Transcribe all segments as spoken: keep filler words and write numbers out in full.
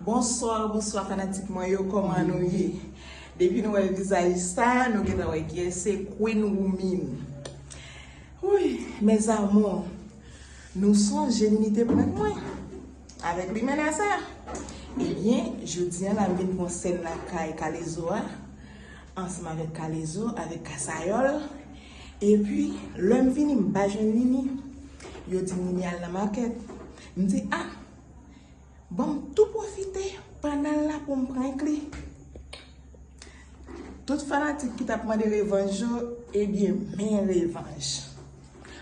Bonswa, bonswa fanatik mwen yo, kòman nou ye? Depi nou wè vizaj sa, nou gentan wè kiyès se Queen Woumine. Wi, mes amours, nou sonje Nini te prank mwen avèk limena sa. Ebyen, jodi a la m vin pran sèn lakay Kalezo a, ansanm avèk Kalezo, avèk Kasayòl. Epi, lè m vini, m pa jwenn Nini. Yo di Nini al nan makèt. M di, ah, ban m tou pwofite pandan l la pou m prank li. Tout fanatik ki t ap mande revanj yo, ebyen, men revanj.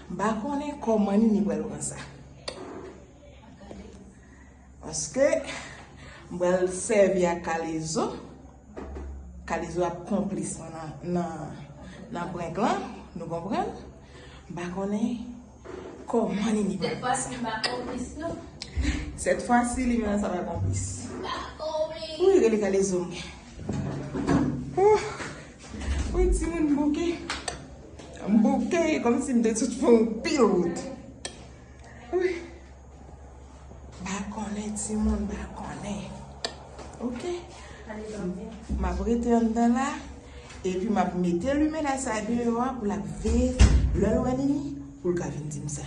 M pa konnen kòman Nini pral pran sa. Paske m pral sèvi ak Kalezo. Kalezo ap konplis mwen nan, nan, nan prank lan. Nou konprann? M pa konnen kòman Nini pral fè sa. Sèt fwa si m pa konplis, non. Sèt fwa si limena sa pa konplis. M pa konplis. Wi, rele Kalezo m gen. Oh. Wi, timoun, m bouke. M bouke, kòmsi m te sot fè yon pil wout. Wi. M pa konnen, timoun, m pa konnen. Oke? M ap rete anndan la, epi m ap mete limena sa deyò a pou l ap veye lè l wè Nini, pou l ka vin di m sa.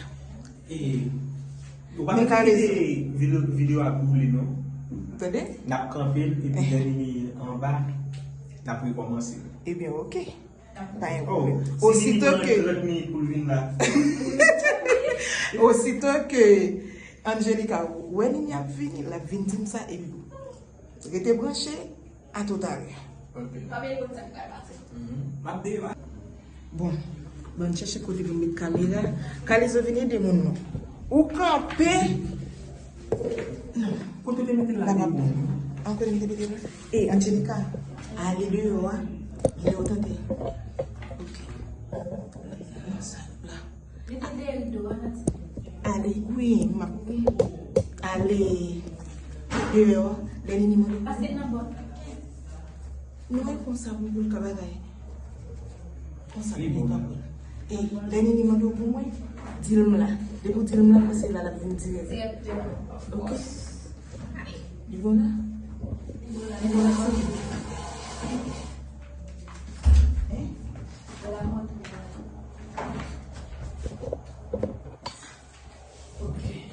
E, ou pa mete videyo, videyo a boule, non? Tande? N ap kanpe l, epi lè Nini anba, n ap rekòmanse l. Ebyen, oke. Pa gen pwoblèm. Osito ke, osito ke Angelica wè Nini ap vini, l ap vin di m sa, epi rete branche, à tout à l'heure. Ok. M ap deyò. Bon, ban m chèche kote pou m met kamera. Kalezo vin ede moun non. Ou kanpe. Non. Kote te mete l la? An kote m te mete l la? E, Angelica, ale deyò a. Deyò, tande. Ok. Nan sal la. Mete dèyè rido a, Nati. Ale, wi, m ap ale deyò. Lè Nini mande. Pase nan bòt. Non, e konsa pou, pou l ka bagay. Konsa pou li ka pran. E lè Nini mande w pou mwen, di l m la. Depi w di l m la, se la l ap vin dirèk. Dirèkteman. Ok. Li bon la? Li bon la, se bon. Hein?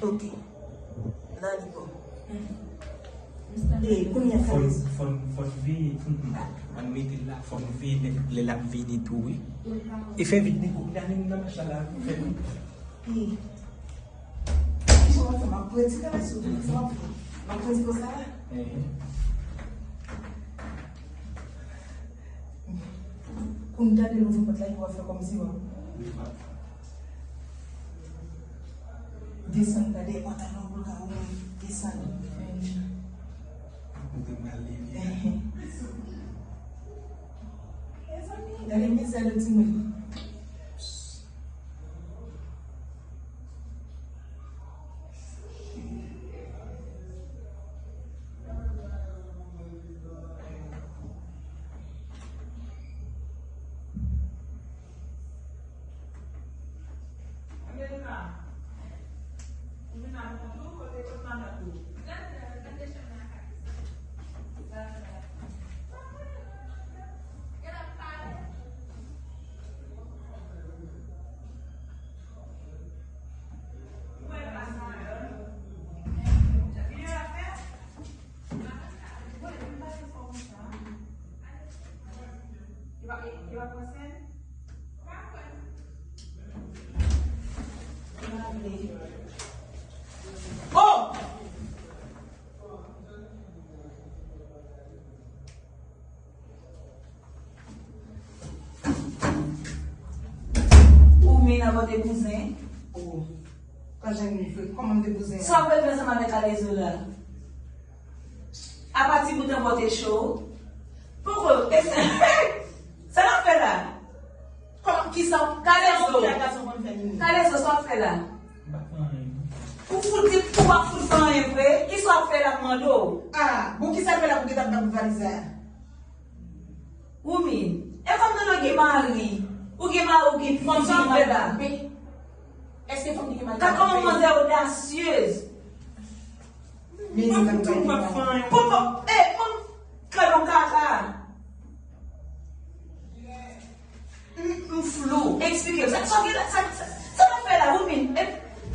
Ok. La li bon. E, kounye a, fò n, fò n, fò n veye, mm, mm. Ann mete l la, fò n veye lè, lè l ap vini tou, wi. E fè vit, Niko, gade moun nan machin la, fè vit. E, kijan w ap fè? M ap pran ti kare sou tou, sa w ap fè? M ap pran ti konsa la? Ehe. Kou m tande l ouvri pòt la, epi w ap fè kòmsi w ap. Desann, gade pantalon pou l ka wè mwen. Desann. Kote m al leve. Ehe. Mezanmi, gade mizè de timoun. Oh! Ou menm nan pote bouzen. Oh. Kan jan li fè, kòman m te bouzen an? Sa w fè ansanm avèk Alezo la? Apa ti bout an pote cho? Poko, e sa, sa n ap fè la? Kòman, kisa, Kalezo, kisa yon gason konn fè Nini? Kalezo, sa w ap fè la? M pa fè anyen. Ou fout di, ou pa fout fè anyen vre? Kisa w ap fè la, m mande w? Ah, bon, kisa l fè la pou gentan ap nan valiz la? Woumine, e fanm nan gen mari. Ou gen mari, ou gen fanm ki gen mari la. Èske fanm ki gen mari? Gad kòman manzè odasyez. Mwen, mwen, mwen, mwen, mwen, mwen, mwen, mwen, kado kaka. M, m flou. Eksplike m. Sa, sa, sa, sa, sa w ap fè la, wi, men. E,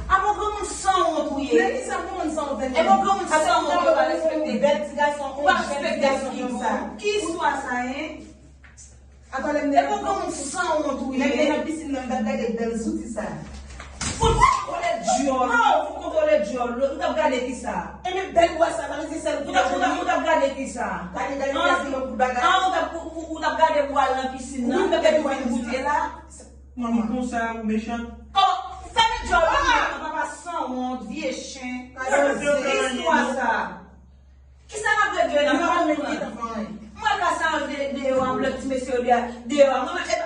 a bon granmoun sanwont ou ye. Men ki sa granmoun sanwont vin fè? E bon granmoun sanwont ou pa respekte. Bèl ti gason, ou pa respekte figi w. Ki istwa sa, en? Atann, lè m... E bon granmoun sanwont ou ye. Lè m te nan pisin nan, m t ap gade bèl zouti sa. Fout kontwole dyòl, fout kontwole dyòl. Ou t ap gade ki sa? E men bèl bwa sa, pa rete sèl. Ou t ap, ou t ap, ou t ap gade ki sa? Gade, gade, gade, gade, gade, gade. An, ou t ap, ou, ou, ou t ap gade bwa nan pisin nan, epi ou vin goute la. Manman. Konsa, ou mechan. Oh, fèmen dyòl ou, papa sanwont, vye chen. Ki istwa sa? Ki sa n ap regle la? M pa konprann. Mwen ka sa de, deyò a, m lòt ti mesye yo deyò a. Mwen, e,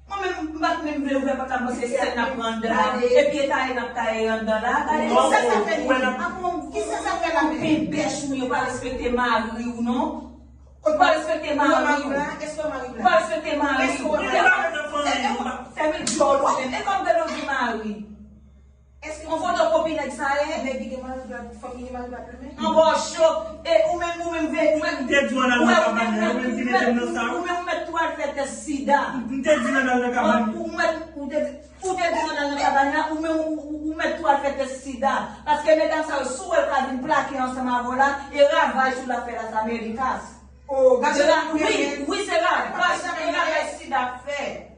Mwen menm, m pa t menm vle ouvè pòt la, m panse sèl n ap pran anndan la. Epi e taye n ap taye anndan la. Gade, kisa sa fè li? Kisa sa fè la menm? Ou pen bèch ou, ou pa respekte mari w non. Ou pa respekte mari w. Ou pa respekte mari w. Fèmen dyòl ou menm. E kòm de nou di mari. Èske yon fotokopi nèg sa ye? Nèg ki gen mari plat, fanm ki gen mari plat, li menm? Anba w cho. E ou menm, ou menm vle, ou menm. M te di w ann al nan kabann nan, ou menm ki mete m nan sa. Ou menm, ou mèt tou al fè tès sida. M te di l ann al nan kabann. Ou mèt, ou te, ou te di l ann al nan kabann nan, ou menm, ou, ou, ou mèt tou al fè tès sida. Paske medam sa yo, si w wè l ka vin plake ansanm avè w la, e ravaj ou l ap fè Las Americas. Oh, gade la, wi, wi, se ravaj, se ravaj sida ap fè.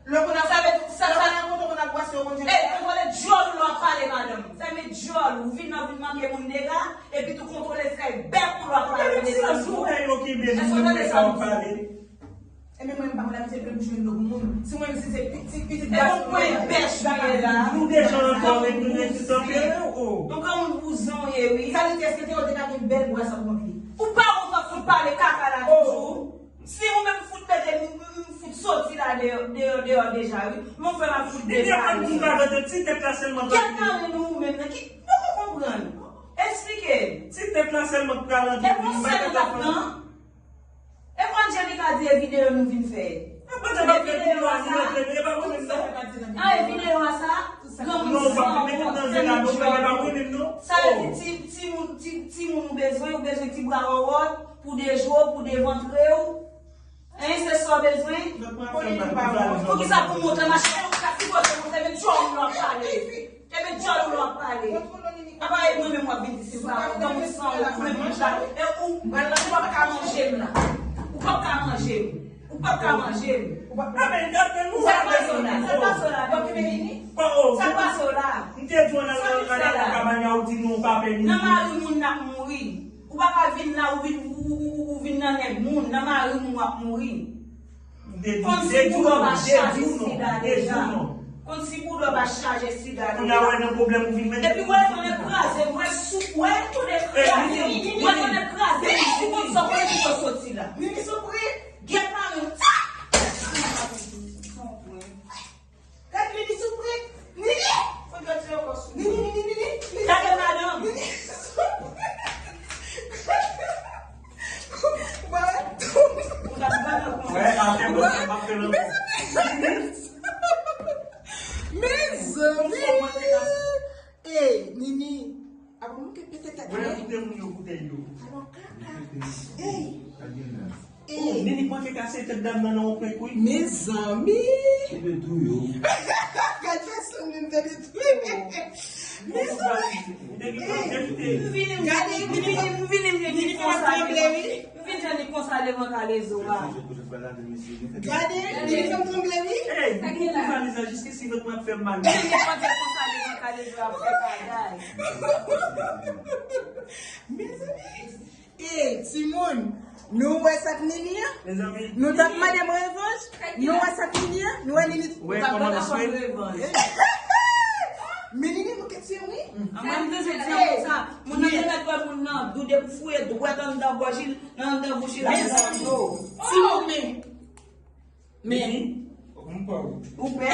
Lè w konn ap, sa vle di, sa, sa, sa, kontwole dyòl ou lè w ap pale, madanm. Fèmen dyòl ou, vin nan vin manke moun dega, epi tou kontwole fèy bèk ou lè w ap pale. Èske w tande sa w ap pale? Ebyen, mwen, m pa konn abitye plen bouch mwen dlo pou moun. Si mwen, si se pitit, pitit gason mwen, bèch mwen la. Nou deja ankò, men nou ret sou tanpe, oh. Yon granmoun bouzon w ye, wi. Sa vle di, èske te yo te ka gen bèl bwa sa kont li? Ou pa wont ap fout pale kaka la toujou? Si ou menm fout mete m, m, m fout soti la deyò, deyò, deyò deja, wi. Mon frè m ap fout deja. Li te konn pou gade ti tèt la sèlman. Kèt nan men nou ou menm nan? Ki, m poko konprann. Eksplike. Ti tèt la sèlman k pral antre. E konsèy ou t ap pran? E pou Angelica di e videyo nou vin fè. E videyo a sa. A, e videyo a sa. Granmoun sanwont, fèmen dyòl. Sa vle di ti, timoun, ti, timoun ou bezwen, ou bezwen ti bra wòwòt pou dejwe w, pou devantre w. Hein, se sa w bezwen? Poukisa pou montre machin? Ou ka sipoze montre men dyòl ou lè w ap pale. Te men dyòl ou lè w ap pale. Apa e mwen menm w ap vin di si m pa kontan ou san ou menm moun sa. E ou, ou p ap ka manje m la. Ou p ap ka manje m. Ou p ap ka manje m. Sa k pase w la? Sa k pase w la? Sa k pase w la? M te di w nan, nan, nan, nan kabanya ou di nou pa pè nini. Nan mari moun n ap mouri. Ou pa ka vin la, ou vin, ou, ou, ou, ou, ou vin nan nèg moun, nan mari moun w ap mouri. Konn si boudò pa chaje sida deja. Konn si boudò pa chaje sida deja. Epi w wè tonne kraze, w wè sou, w wè tonne kraze, w wè tonne kraze, si konn sa w konnen ki kote soti la. Nini soufri, gèt mari w. Gad Nini soufri. Nini! Fò yo tire kò sou li. Nini, Nini, Nini, Nini. Gade madanm. Nini soufri. Ou t ap gade konsa. Wè, atè bon, m ap fè l ankò. Mezanmi. Ey, Nini. Avan mwen ke pete tèt mwen. Wè, koute moun yo, koute yo. Alò, kaka. Ey. Oh, Nini pran ke kase tèt dam nan nan yon prank, wi. Mezanmi. Li te touye w. Gad fason Nini te detwi. Mezanmi. M vini, m vini, m vini, m vini, m vini, m vini konsa devan, m vini jwenn li konsa devan kalezo a. Gade, Nini fè m tranble, wi. Ey, ou valiz la jiskisi vant mwen ap fè m mal. Nini fè m konsa devan kalezo a, ap fè bagay. Mezanmi. E, timoun, nou wè sa k Nini an? Nou t ap mande m revanj? Nou wè sa k Nini an? Nou wè Nini. Ou t ap gade aprann revanj. Men Nini, nou ke tiye m, wi. Mwen, m te di yon sa. Moun nan te mèt wè moun nan, doude pou fouye dwèt anndan gòj li, anndan bouch li, la. Timoun, men. Men. Ou pè?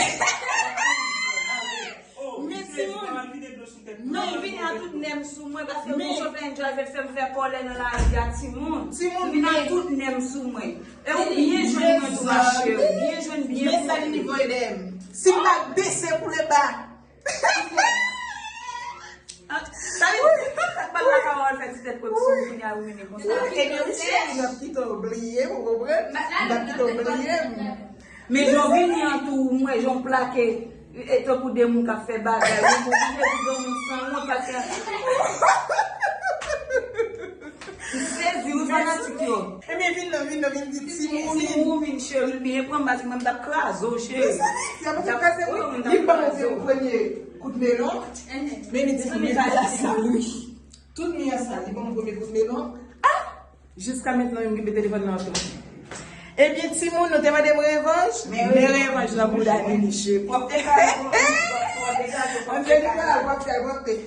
Men timoun. Men vini a tout nèm sou mwen, paske mwen chofè enjoy fè m fè kòlè nan lari a timoun. Timoun, vini a tout nèm sou mwen. E ou byen jwenn mwen tou, ma chérie. Byen jwenn, byen jwenn. Men sa li voye dèyè m. Si m pa bese pou le ba. Sa vle di, sa k pral lakay ou al fè ti tèt pwèp sou ou kounye a ou menm konsa. Ebyen, wi, cheri, m ap kite w bliye m, ou konprann? M ap kite w bliye m. Men jan w vini an tou, m wè jan w plake, e, tankou de moun k ap fè bagay. Ou oblije di yon moun sanwont paske m sezi, wi, fanatik yo. Ebyen, vin non, vin non, vin di ti moun. Ti moun, cheri, byen pran m, paske mwen, m t ap kraze w, cheri. Mezanmi, y ap ap kraze, wi. Li ban mwen premye kout melon. Men li di, men bagay sa, wi. Tout mi an sa, li ban m premye kout melon. Ah! Jiska mentnan, yo, m kenbe telefòn nan antre. Ebyen, timoun, nou te mande m revanj? Men revanj nan bouda Nini, cheri. W ap degaje, w ap degaje, w ap degaje.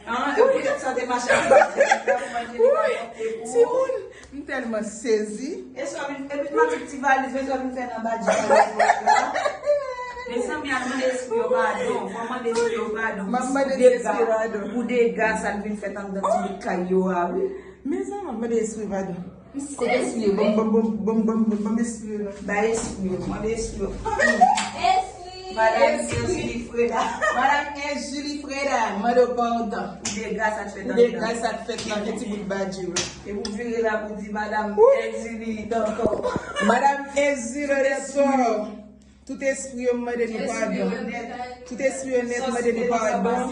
An, e poutèt sa te mache ak Anjelika pou manje li pa pote pou ou. Timoun, m tèlman sezi. E sa vin, epi m ak ti valiz, e sa vin fè nan badji valiz la. Mezanmi, al mande espri yo padon. Fò mande espri yo padon. M ap mande ti espri padon. Pou dega sa k vin fèt anndan ti bout kay yo a, wi. Mezanmi, m ap mande espri padon. Kote espri yo? Ban m, ban m, ban m, ban m, ban m, ban m espri yo non. Bay espri yo, mande espri yo. Espri. Madanm Espri. Julie Freda. Madanm Julie Freda, mande w padon. Pou dega sa k fèt anndan. Pou dega sa k fèt nan ti bout badji, wi. E pou vire la pou di madanm Julie ankò. Madanm Julie Lorenzo. Tout espri yo, m mande nou padon. Tout espri yo nèt, m mande nou padon.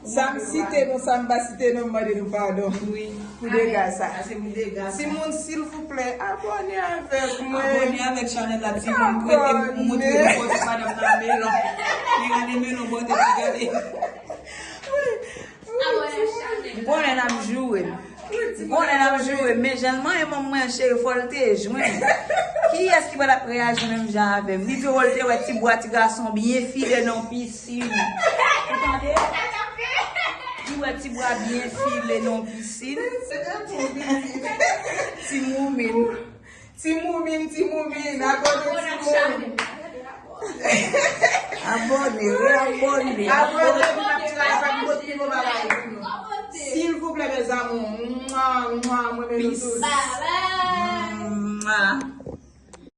Sa m site non, sa m pa site non, m mande nou padon. Wi. Pou dega sa. Timoun, silvouplè, abòne avèk mwen. Abòne avèk chanèl la, timoun. Pou ede m montre nou kote madanm nan melon. Li gade melon, bò tèt li gade. M konnen n ap joure m. M konnen n ap joure m, men jan l manyen manman mwen an, cheri, fò l te jwenn. Kiyès ki pral ap reyaji menm jan avè m? Li di w li te wè ti bwa ti gason byen file nan yon pisin. Ou tande? Li wè ti bwa byen file nan yon pisin. Ti moumin. Ti moumin, ti moumin, abòne timoun. Abòne, re-abòne. Abòne pou n ap travay, pou n ap pote pi bon bagay pou nou. Silvouplè, mes amours. Mwa, mwa, mwen renmen nou tout. Mwa.